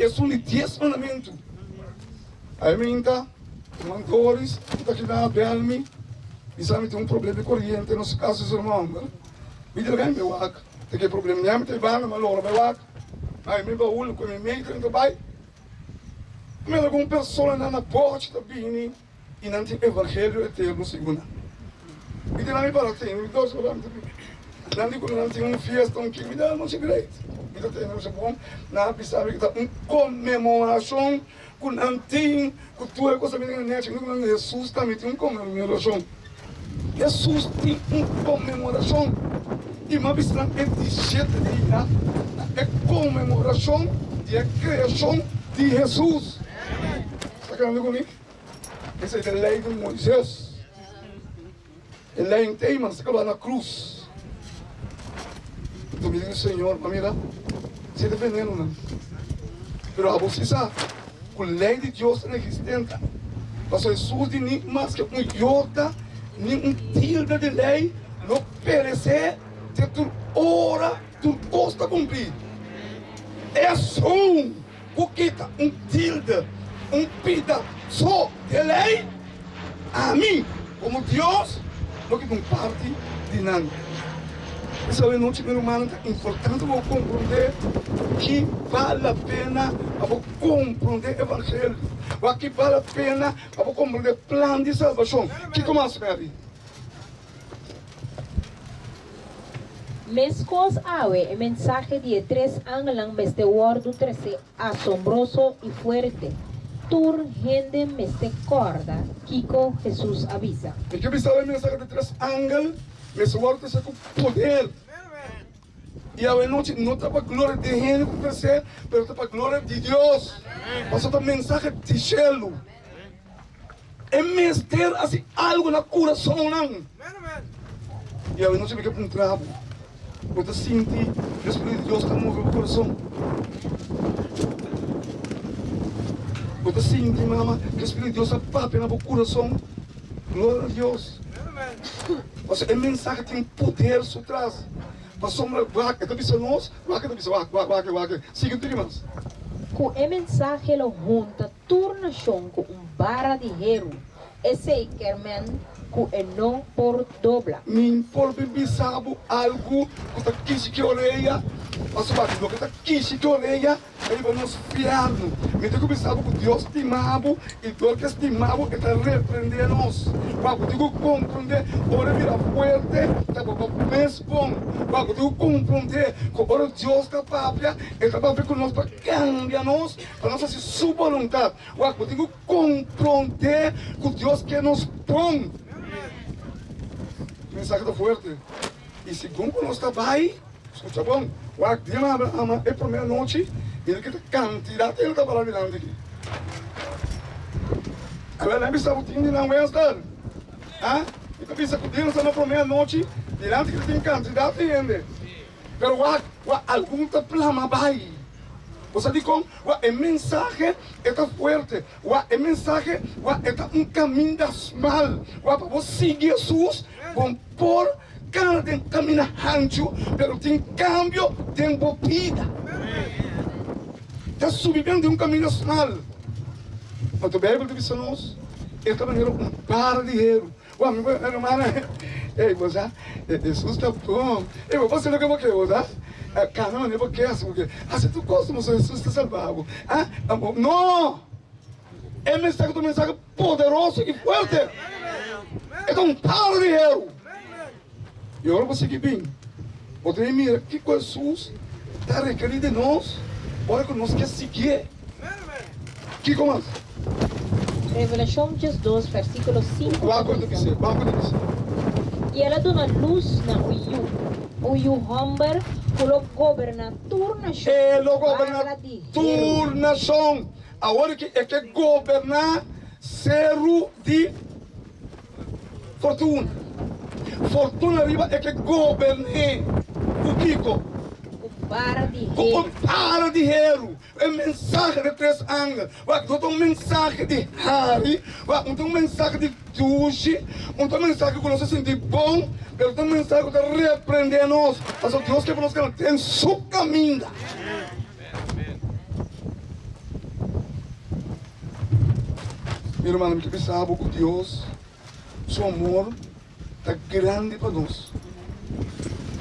Esun di dies mandamentu. Ai minta, ruman Doris ku ta keda bel mi, bisa mi tin un problem di koriente nos kas su ruman homber. Mi di laga mi bai wak ta ke problem nia mi ta e banda mi a lora bai wak ai mi baul ku mi meter mi ta bai. Mi algun personanan na porch ta bini. I nan tin evangelio eterno segun nan. Mi tin ami para tene mi dos ora mi ta bin. Nan di ku nan tin un fiesta un kiko mi ta nochi great. Mi ta tene nochi bon. Nan a bisa mi ku ta un konmemorashon ku nan tin ku tur e kos a bini nechi. Mi di ku nan Hesus tambe tin un konmemorashon. Hesus tin un konmemorashon. I mi a bisa nan e di shete dia ta e konmemorashon di e kreashon di Hesus. Sa kende ku mi? Esei ta e lei di Moises. E lei entei mas ta kaba na krus. Anto mi di, Señor, ma mira, esei ta venenonan. Pero abo si sa ku lei di Dios ta resistente. Pasobra Hesus di ni maske un yota ni un tilde di lei lo peresé te tur ora tur kos ta kumplí. Esun! Ku kita un tilde, un pida so di e lei, ami, komo Dios, lo kita un parti di nan. P'esei awenochi, mi rumannan, ta importante pa bo komprondé ki bal la pena pa bo komprondé evangelio, wak ki bal la pena pa bo komprondé plan di salbashon. Kiko mas, Mary? Meskos awe e mensahe di e tres angelnan mester wòrdu tresé asombroso i fuerte. Tur hende mester kòrda kiko Hesus a bisa. Mi ke bisa e mensahe di tres angel mester wòrdu tresé ku poder. I awe nochi no ta pa gloria di hende ku tresé, pero ta pa gloria di Dios, pasobra ta mensahe di shelu. E mester hasi algu na kurasonnan. I awe nochi mi ke puntra bo, bo ta sinti ku e Spiritu di Dios ta move bo kurason? Bo ta sinti, mama, ku e Spiritu di Dios ta papia na bo kurason? Gloria na Dios! Pasobra e mensahe tin poder su tras. Pasobra wak e ta bisa nos, wak e ta bisa, wak, wak, wak, wak. Sigui un tiki mas. Ku e mensahe lo hunta Tur nashon ku un bara di heru, esei ker men ku e no por dobla. Mi por bin bisa bo algu ku ta kishi ki orea? Pasobra loke ta kishi ki orea ta riba nos fièrnu. Mi ta ku bisa bo ku Dios stima bo, i dor ku e stima bo e ta reprendé nos. Wak, bo tin ku komprondé ora e bira fuerte ta pa bo mes bon. Wak, bo tin ku komprondé ku ora Dios ta papia, e ta papia ku nos pa kambia nos. Pa nos hasi su boluntat. Wak, bo tin ku komprondé ku Dios ke nos bon. E mensahe ta fuerte. I segun ku nos ta bai, skucha bon, wak, dia mi a ama e promé anochi, mira ki ta kantidat hende ta para dilanti aki. Awel, nan bisa bo tin di nan Wester? Ha? Mi ta bisa ku dia nos ama promé anochi, dilanti ki ta tin kantidat di hende. Pero wak, wak, algun ta plama bai. Bo sa dikon? Wak, e mensahe e ta fuerte. Wak, e mensahe, wak, e ta un kaminda smal. Wak, pa bo sigui Hesus, bo por kana den kaminda hanchu, pero tin kambio den bo bida. Ta subi ben den un kaminda smal. Anto Beibel ta bisa nos, e ta manera un bara di heru. Wak, mi hermana, ey, bo sa, Hesus ta bon. Ey, bo por hasi loke bo ke, bo sa. Kana manera bo ke, hasi bo ke. Hasi tur kos, pasobra Hesus ta salba bo. Ah, no! E mensahe ta un mensahe poderoso i fuerte. E ta un palo di heru. I ora bo sigui bin, bo ta bin mira kiko Hesus ta rekerí di nos ora ku nos ke siguié. Kiko mas? Revelashon 12, versíkulo 5 Wak ku ta bisa. bis'é, wak ku ta bis'é. I el a duna lus na un yu, un yu hòmber ku lo goberná tur nashon E lo ku goberná barra di heru. tur nashon. Awor ki e ke goberná seru di. Fortuna. Fortuna riba e ke gobern'é. Ku kiko? Ku bara di Ku heru. un bara di heru. E mensahe di tres angel. Wak, no ta un mensahe di hari, wak, no ta un mensahe di dushi, no ta un mensahe ku nos ta sinti bon, pero ta un mensahe ku ta reprendé nos, pasobra Dios ke pa nos keda den su kaminda. Mi rumannan, mi ke bisa bo ku Dios su amor ta grandi pa nos.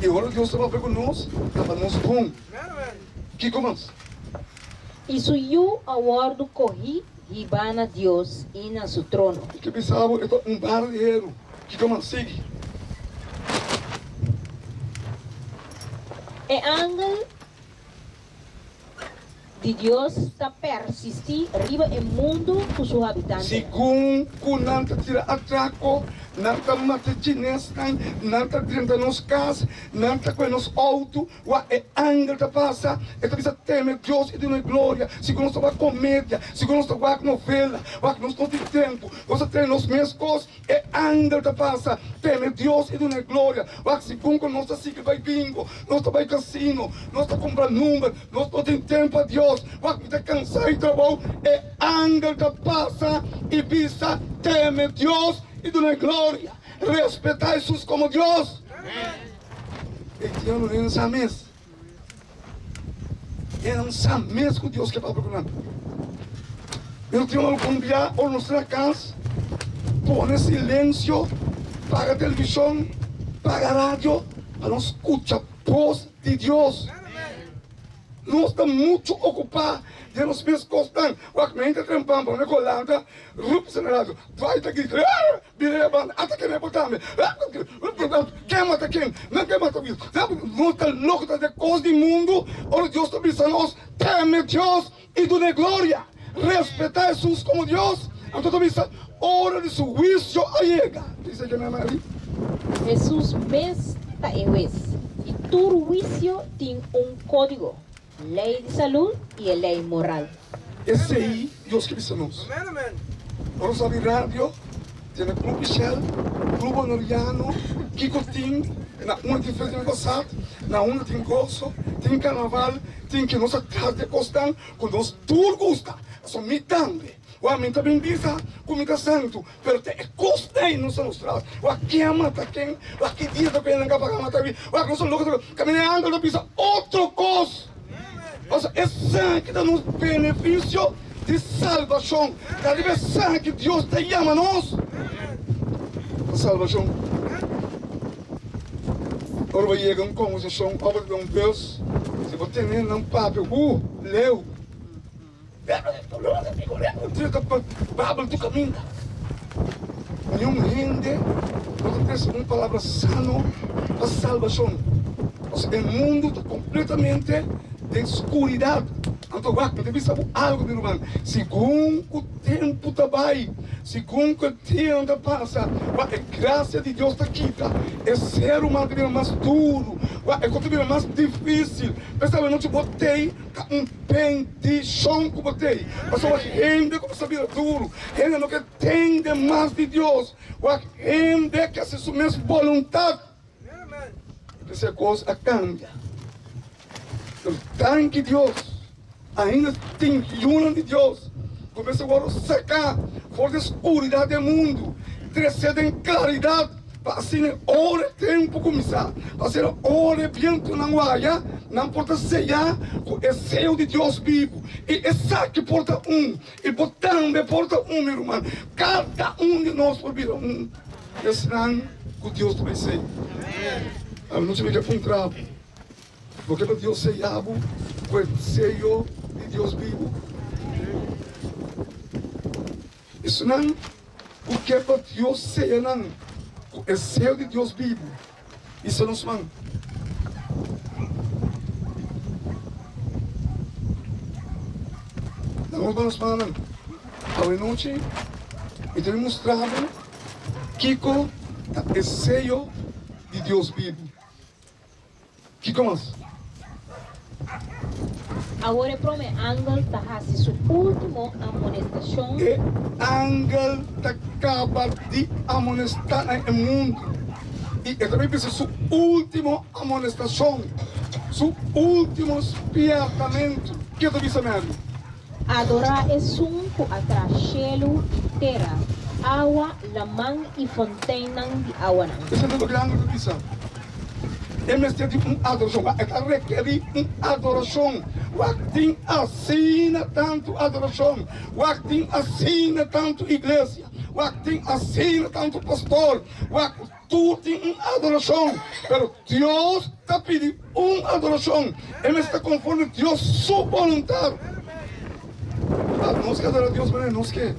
I ora Dios ta papia ku nos, ta pa nos bon. Kiko mas? I su yu a wòrdu kohí hibá na Dios i na su trono. Mi ke bisa bo, e ta un bara di heru. Kiko mas? Sigui. E angel Di Dios ta persistí riba e mundu ku su habitantenan. Segun ku nan ta tira atrako, nan ta mata chinesnan, nan ta drenta nos kas, nan ta kohe nos outo, wak e angel ta pasa, e ta bisa teme Dios i duna e gloria. Segun nos ta wak komedia, segun nos ta wak novela, wak nos no tin tempu, nos ta trae nos mes kos. E angel ta pasa, teme Dios i dun'é gloria. Wak segun ku nos ta sigui bai bingo, nos ta bai kasino, nos ta kumpra number, nos no tin tempu pa Dios. Wak mi ta kansá di trabou. E angel ta pasa i bisa, teme Dios i dun'é gloria. Respetá Hesus komo Dios. E dia no hende sa mes. E nan sa mes ku Dios ke papia ku nan. Pero tin algun bia ora nos ta na kas, pone silensio, paga televishon, paga radio pa nos skucha bos di Dios. Nos ta muchu okupá den nos mes kosnan. Wak mi hende trempan pa mi ku lanta, rup sende radio, dwai ta grita. Bira e banda, ata keme bo tambe. Ken mata ken? Nan ke mata mi. Nos ta loko ta haci cos di mundu, ora Dios ta bisa nos, teme Dios y dun'e gloria. Respeta Jesus como Dios. Anto ta bisa, ora di su huicio a yega. Dice ke nan ari. Jesus mes ta e hues, y tur huicio tin un codigo, ley di salud y e ley moral. Esei Dios ke bisa nos. Ora nos abi radio, tene Club Michel, Club Honoriano, kiko tin na unda tin festa di pasat, na unda tin goso, tin carnaval, tin ke nos a tras di e kosnan ku nos tur gusta. Pasobra mi tambe, wak mi ta bin bisa ku mi ta santu, pero te e kosnan ei nos ta nos tras. Wak ken a mata ken, wak ki dia ta ku nan ka mata mi, wak nos ta loko, kaminda e angel ta bisa otro kos. Pasobra esaki ta nos benefisio di salbashon. Ta riba esaki Dios ta yama nos pa salbashon. Ora bo yega un kongresashon òf bo ta den un bus, si bo tene nan papia hu leu, Babel tur kaminda. Niun hende no ta trese un palabra sano pa salbashon. Pasobra e mundu ta kompletamente den skuridat. Anto wak, mi ta bisa bo algu, mi ruman, segun ku tempu ta bai, segun ku e dianan ta pasa, wak, e grasia di Dios ta kita, e ser humano ta bira mas duru, wak, e kos ta bira mas difísil. P'esei awenochi bo tei ta un bendishon ku bo tei, pasobra hende ku ta bira duru, hende no ke tende mas di Dios. Wak hende ke hasi su mes boluntat. P'esei e kos a kambia. Pero danki Dios, ainda tin yunan di Dios ku mester wòrdu saká for di e skuridat di e mundu, tresé den klaridat, pa asina e ora e tempu kuminsá, pa asina e ora e bientunan waya, nan por ta seyá ku e seyo di Dios bibu. I esaki por ta un. I bo tambe por ta un, mi ruman. Kada un di nos por bira un di esnan ku Dios ta bai sei. Anochi mi ke puntra bo, bo ke pa Dios seya bo ku e seyo di Dios bibu? Esnan ku ke pa Dios seya nan ku e seyo di Dios bibu, hisa nos man. Laga nos ba nos mannan. Awe nochi mi ta bin mustra bo kiko ta e seyo di Dios bibu. Kiko mas? Awor e prome angel ta hasi su ultimo amonestashon. E angel ta kaba di amonestá na e mundu, i e ta bin bisa su ultimo amonestashon, su ultimo spièrtamentu. Ke ta bisa, Mary? Adorá Esun ku a traha shelu i tera, awa, laman i fonteinnan di awanan. Esei ta loke angel ta bisa. E mester di un adorashon. E ta rekerí un adorashon. Wak tin asina tantu adorashon, wak tin asina tantu iglesia, wak tin asina tantu pastor, wak tur tin un adorashon, pero Dios ta pidi un adorashon, e mester ta konforme Dios su boluntat. Nos ke adora Dios manera nos ke,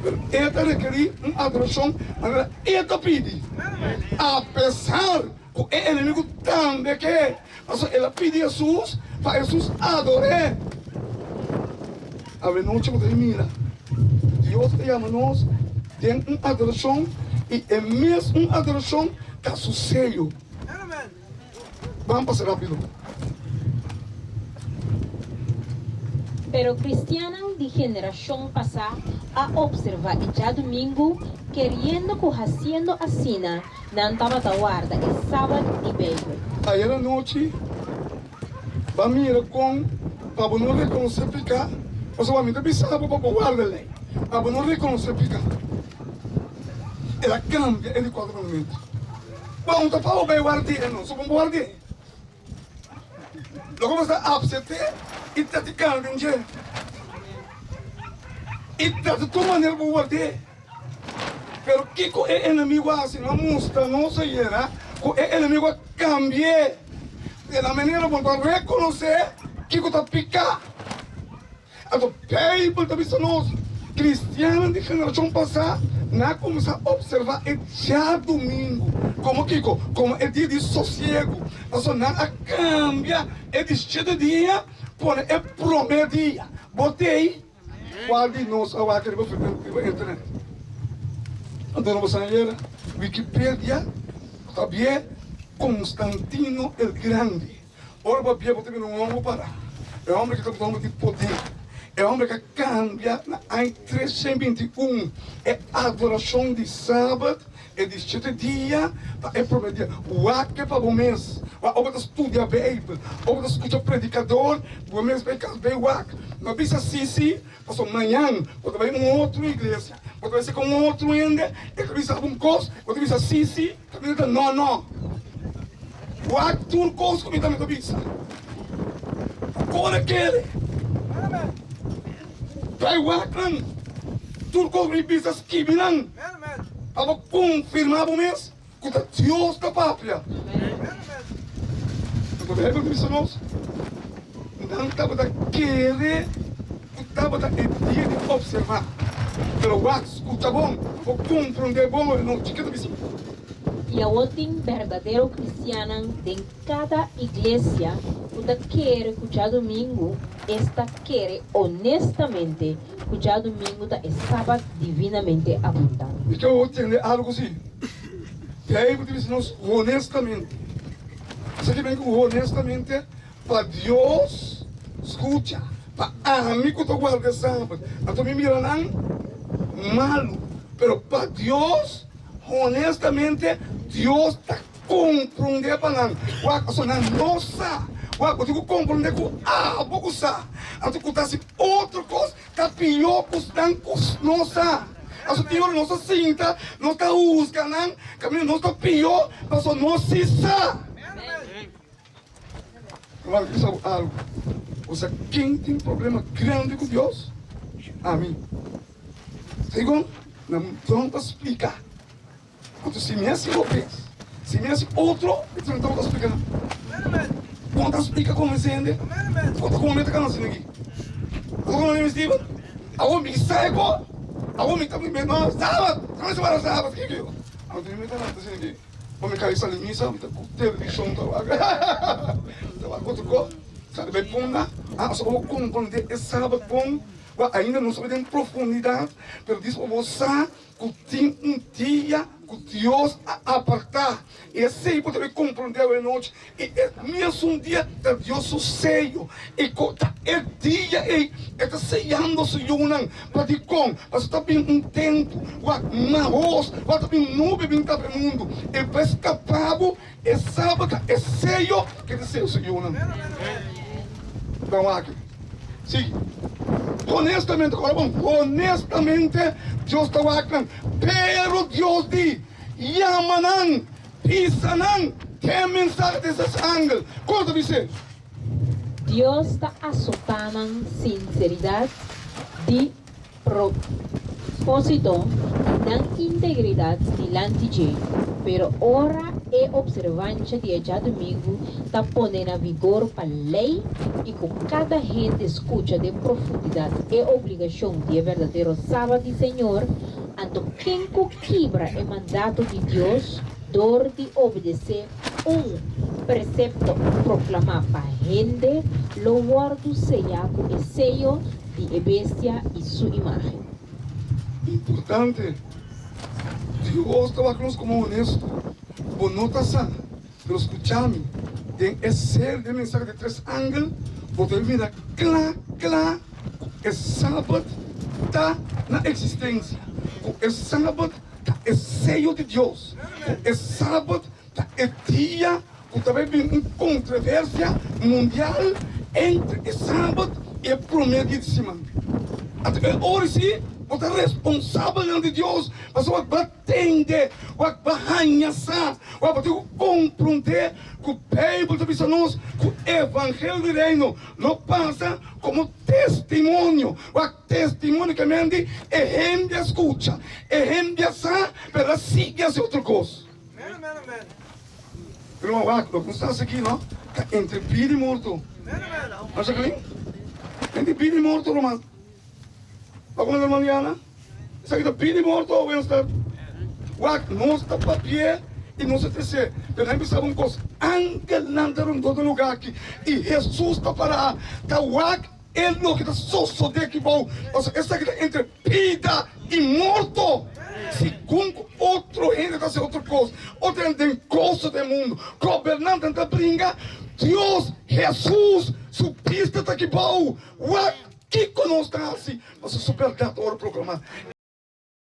pero e ta rekerí un adorashon manera e ta pidi, apesar ku e enemigu tambe ke. Pasobra el a pidi Hesus pa Hesus ador'é. Awenochi bo ta mira, Dios ta yama nos den un adorashon i e mes un adorashon ta su seyo. Ban pasa rapido. Pero kristiannan di generashon pasá a opservá e djadumingu keriendo ku hasiendo asina Nan tabata warda e Sabat di Beibel. Ayer anochi bo a mira kon pa bo no rekonosé piká, pasobra mi ta bisa bo pa bo warda lei, pa bo no rekonosé piká. El a kambia e di kuater mandamentu. Bon ta pa bo bai ward'é, no? So bon bo ward'é. Loke bo ta apsept'é i ta ti kambia den dje. I ta di tur manera bo ward'é. Pero kiko e enemigo a hasi? No a mustra nos ayera ku e enemigo a kambi'é den la manera bo ta rekonosé kiko ta piká. Anto Beibel ta bisa nos, kristiannan di generashon pasá nan a kuminsá opservá e djadumingu komo kiko? Komo e dia di sosiegu. Pasobra nan a kambia e di shete dia pone e promé dia. Bo t'ei? Cual di nos a wak riba riba internet? Anto no bo sa yera Wikipedia ta bie Constantino el Grande. Ora bo a bie bo ta bira un homber para. E homber aki tabata un homber di poder. E homber aki a cambia na aña 321 e adoracion di Sabat E di shete dia ta e prome dia. Wak ke pa bo mes. Wak ora bo ta studia Beibel, ora bo ta skucha predikador, bo mes bai kas bai wak. No bisa si si, pasobra mañan bo ta bai un otro iglesia, bo ta bai seka un otro hende, e ta bisa bo un kos, bo ta bisa si si, kaminda ta no no. Wak tur kos ku mi tambe ta bisa. Kore kere. Bai wak nan. Tur kos ku mi bisa skibi nan. Pa bo konfirmá bo mes ku ta Dios ta papia. Anto Beibel ta bisa nos, Nan tabata kere ku tabata e dia di opservá. Pero wak, skucha bon, bo komprondé bon e nochi. Ke ta bisa? I awor tin berdadero kristiannan den kada iglesia ku ta kere ku djadumingu esta kere honestamente ku djadumingu ta e Sabat divinamente apuntá. Mi ke wou tende algu si. Beibel ta bisa nos honestamente. Esaki ben ku honestamente pa Dios skucha, pa ami ku ta guarda e Sabat. Anto mi mira nan malu, pero pa Dios honestamente Dios ta Komprondé pa nan. Wak, pasobra nan no sa. Wak, bo tin ku komprondé ku abo ku sa. Anto ku ta hasi otro kos ta pió ku esnan ku no sa. Pasobra tin ora nos ta sinta, nos ta husga nan, kaminda nos ta pió pasobra nos si sa. Ruman, mi bisa bo algu. Bo sa ken tin problema grandi ku Dios? Ami. Segun nan don ta splika. Anto si mi hasi hopi, si mi hasi otro, mi ta tabata splika nan. Kon ta splika kon mi sende? Kon ta komo mi ta kana asina aki? Kon ta komo mi Steven? Awor mi sa e ko, awor mi ta mi no sabat, no mi ta sabat ki ki. Anto mi ta lanta asina aki, pa mi kai sali misa, mi ta ku televishon ta wak, ta wak otro ko, sali bai punda, ah so bo komprende e sabat bon, wak ainda no sabi den profundidat, pero dis pa bo sa Ku tin un dia ku Dios a apartá, i esei bo debe komprondé awe nochi, i e mesun dia ta Dios su seyo, i ku ta e dia ei e ta seyando su yunan. Pa dikon? Pasobra ta bin un tempu wak mahos, wak ta bin nube bin tapa e mundu, i pa e skapá bo, e sabat ta e seyo ku e ta seya su yunan. Ban wak. Sí, honestamente, ora bon, honestamente Dios ta wak nan. Pero Dios di, Yama nan, bisa nan ke mensahe di es angel. Kon ta bis'é? Dios ta asotá nan sinseridat di propósito i nan integridat dilanti dje, pero ora e opservansha di e djadumingu ta pone na vigor pa lei i ku kada hende skucha den profundidat e obligashon di e berdadero Sabat di Señor, anto ken ku kibra e mandato di Dios dor di obedesé un presepto proklamá pa hende lo wòrdu seyá ku e seyo di e bestia i su imágen. Importante, Dios ta wak nos komo honesto. Bo no ta sa, pero skucha mi, den e ser di e mensahe di tres angel, bo ta mira kla kla ku e Sabat ta na eksistensia, ku e Sabat ta e seyo di Dios, ku e Sabat ta e dia ku ta bai bin un kontroversia mundial entre e Sabat i e promé dia di siman. Anto e ora si bo ta responsabelnan di Dios, pasobra bo a tende, bo a haña sa, bo a tin ku komprondé ku Beibel ta bisa nos ku evangelio di Reino lo pasa komo testimonio. Wak testimonio ke men di e hende a skucha, e hende a sa, pero a sigui hasi otro kos. Pero wak, loke nos ta hasi aki no ta entre bida i morto. No, Jacqueline? Entre bida i morto, ruman. Wak como ruman Diana? Esaki ta bida i morto, Winston. Wak, nos ta papia i nos ta trese. Pero nan bisa bo un kos, angelnan ta rondó den lugá aki i Hesus ta pará ta wak E loke ta sosodé aki bou, pasobra esaki ta entre bida i morto. Segun ku otro hende ta hasi otro kos, otro hende den goso den mundu, gobernantenan ta bringa, Dios, Hesus, su bista ta aki bou. Wak kiko nos ta hasi, pasobra su bèrdat ta wòrdu proklamá.